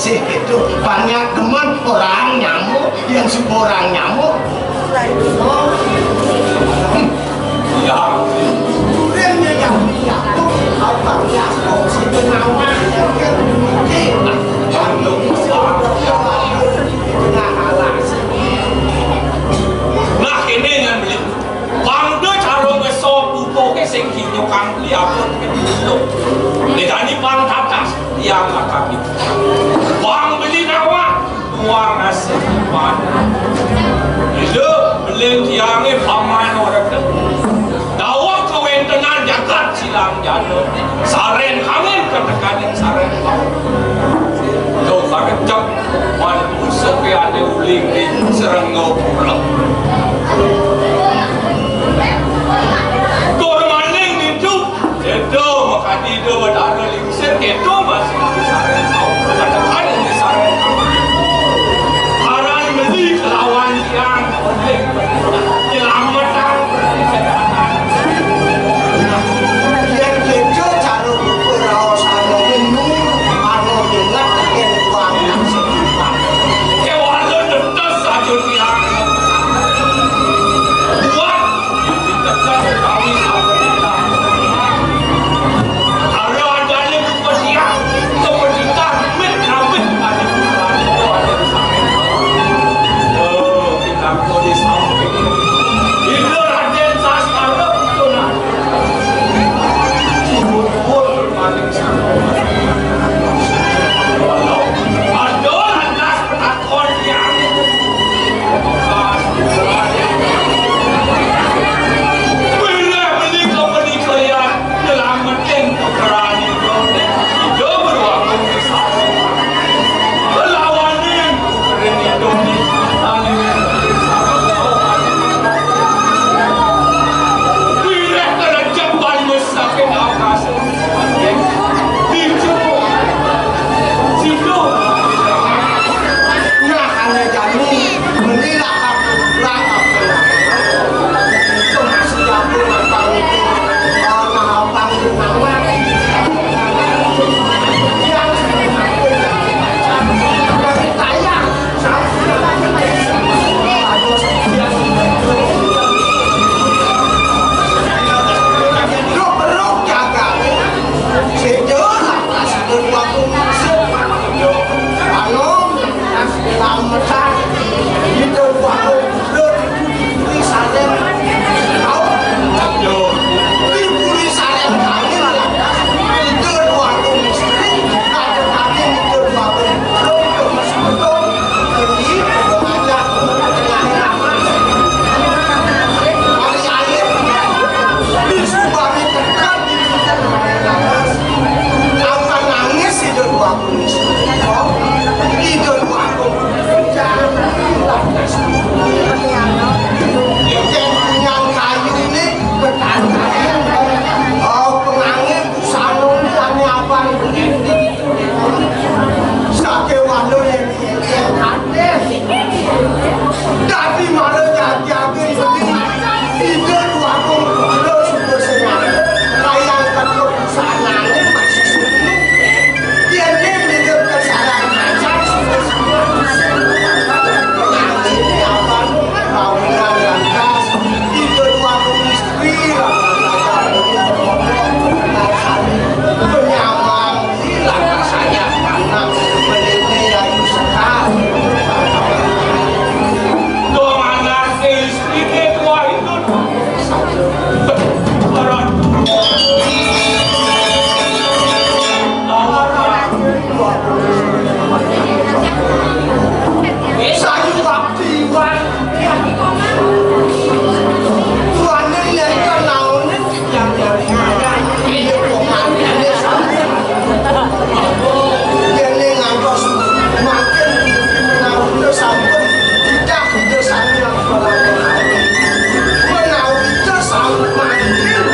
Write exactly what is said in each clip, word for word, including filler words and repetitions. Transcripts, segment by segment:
Sih itu banyak teman orang nyamuk, yang suka orang nyamuk. Oh. Ya. Orang yang nyamuk, apa ya? Kok si penawar yang kan? Nah, alas. Nah, ini yang beli. Pang da cara ngeso pupuke sing kinyo kang liapun ke dulu. Negani pang tatas tiang kakak itu. Pang beli nawa, tuang nasi pan. Ida beli tiange paman orang ke. Dawang kawentenan jagat silang jana. Saren kangen ketekaning saren bau. Tuh karecep. Wan pusuke ane uling di serengo pura. Tur maning nitu, kedo makadi do Batara Lingsir, kedo masih disareng tau ketekan disareng. Aran meli kelawan tiang oleh nyelametang. Yen kedo cara raos ana minum, ana inget yen wong kang sepisan. Kewala netes saja tiang. Buat ditekan utawi sampun. Ara adane buka siang, kemudian mit nambih pada bulan itu ada sampai. Oh, kita kau di samping. Ida Raden Sasmara, betul lah. Sakéwala yén Dadi malah jati-jati beli. Ida Dwagung Putra suka sengaja kayang ketuk busanané masih semu. Yén ning ida kesaran ngajar suka sengaja. Ini apa kawinan lantas Ida Dwagung istri lantas ngajar. Penyamang Yéné ngantos mangkin menawi sampun titah Ida Sang Hyang Parama. Menawi sampun mangkin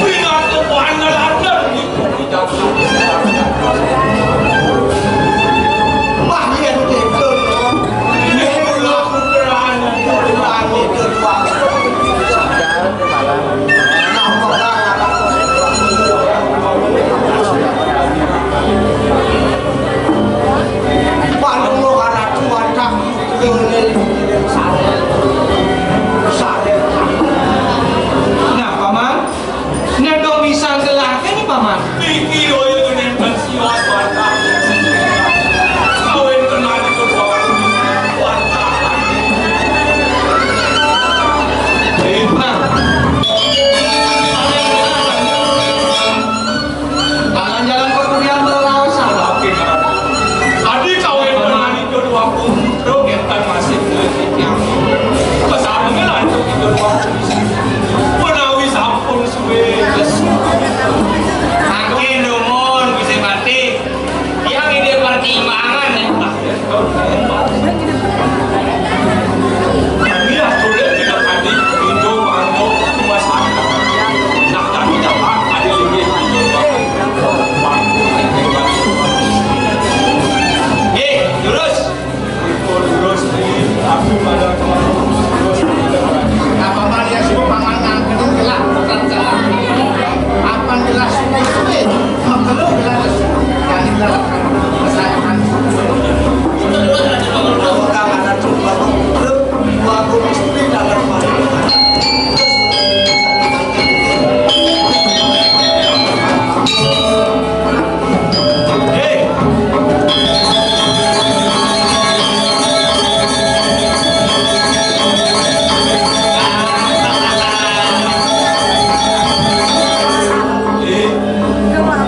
Pinaka kuandel-andel iku di jagat. Wah, yen gitu, yen berlaku berani, berani keluar. Kenapa? Paling lo karena cuaca. Nah, Paman, nek do misal gelah kene, Paman. Iki oyo kene pensiun warta. Kawin kenal itu dua warta. Nah. Jalan-jalan perkuliahan berlawasan. Oke, Kak. Adi kawin menani jodoh aku, bro, kita masih punya tiang. Pesannya lanjut di jodoh aku. Menawi sampun suwe. Makin dumun, bisa mati. Yang ini pertimbangan, ya.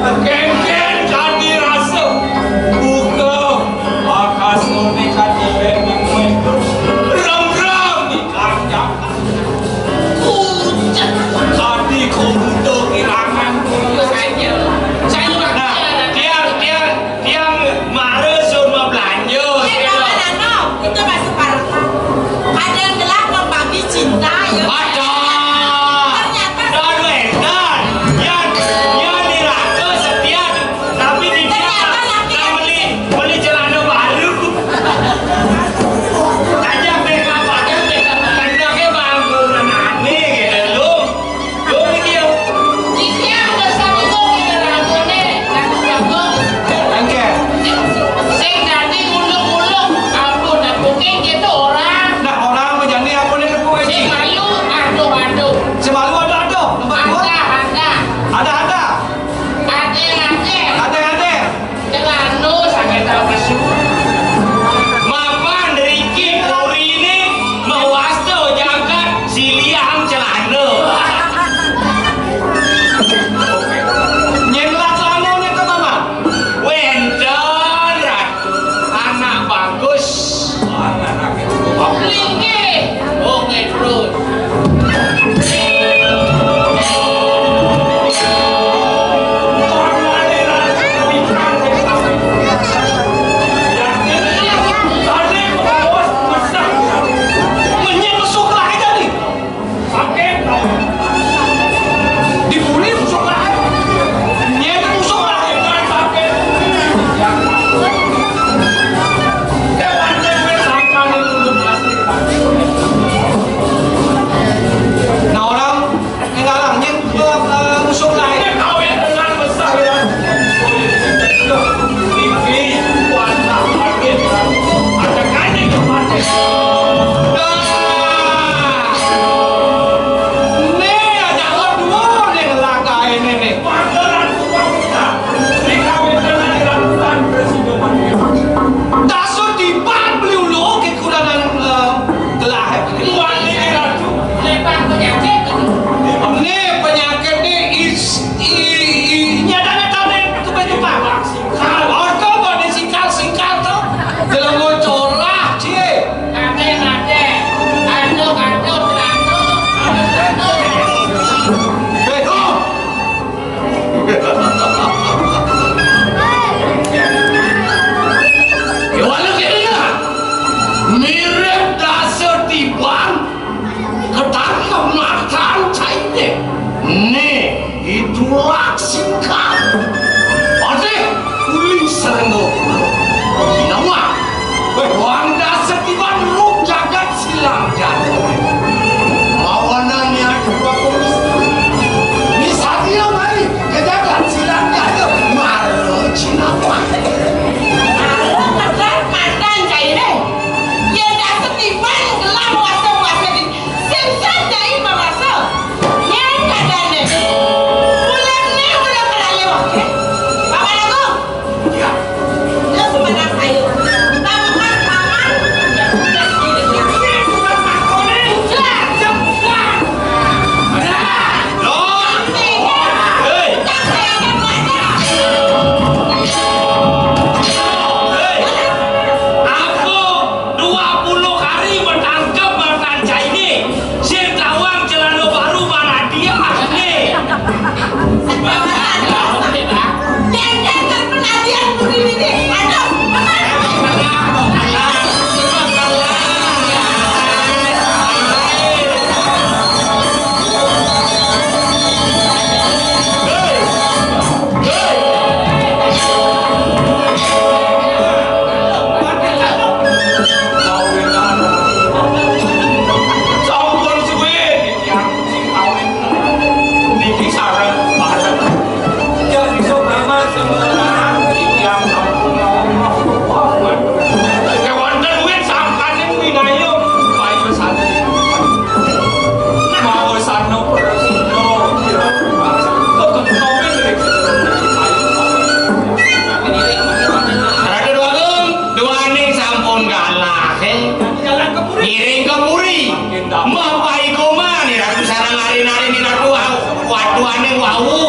Kengken kadi rasa buka bakas ngone kadi bending mengko. Rem-rem di karja. Kadi kudu kirangan kudu saja. Saya udah tiar, tiar, tiar. Tiang mara suruh belanja. Eh, Paman Anom, kita masuk parang. Ada yang telah membagi cinta, ya. Ada. Ternyata. Aduh, Edan. Yang, yang diraka setia, tapi di ternyata laki yang beli, beli celana baru. Aja P K pakai P K, anaknya bangku, aneh gitu, lu. Yo, iki yo. Iki aku wis satu kok iki rambune, aku bagus. Engke. Sing dadi muluk-muluk, ampun, ampun, iki to ora. Nah, ora apa jane apa nek tepuk iki? Sing malu, aduh, aduh. Sing malu, aduh, aduh. Ada, ada. Ada, ada. Ada, ada. Ada, ada. Celana sanget tau kesu. Mapan riki purine mewasta jagat siliang celana. Nyen lah celanane to, Maman? Wenten, Ratu. Anak bagus. Anak Linggih. Oke, terus. Ama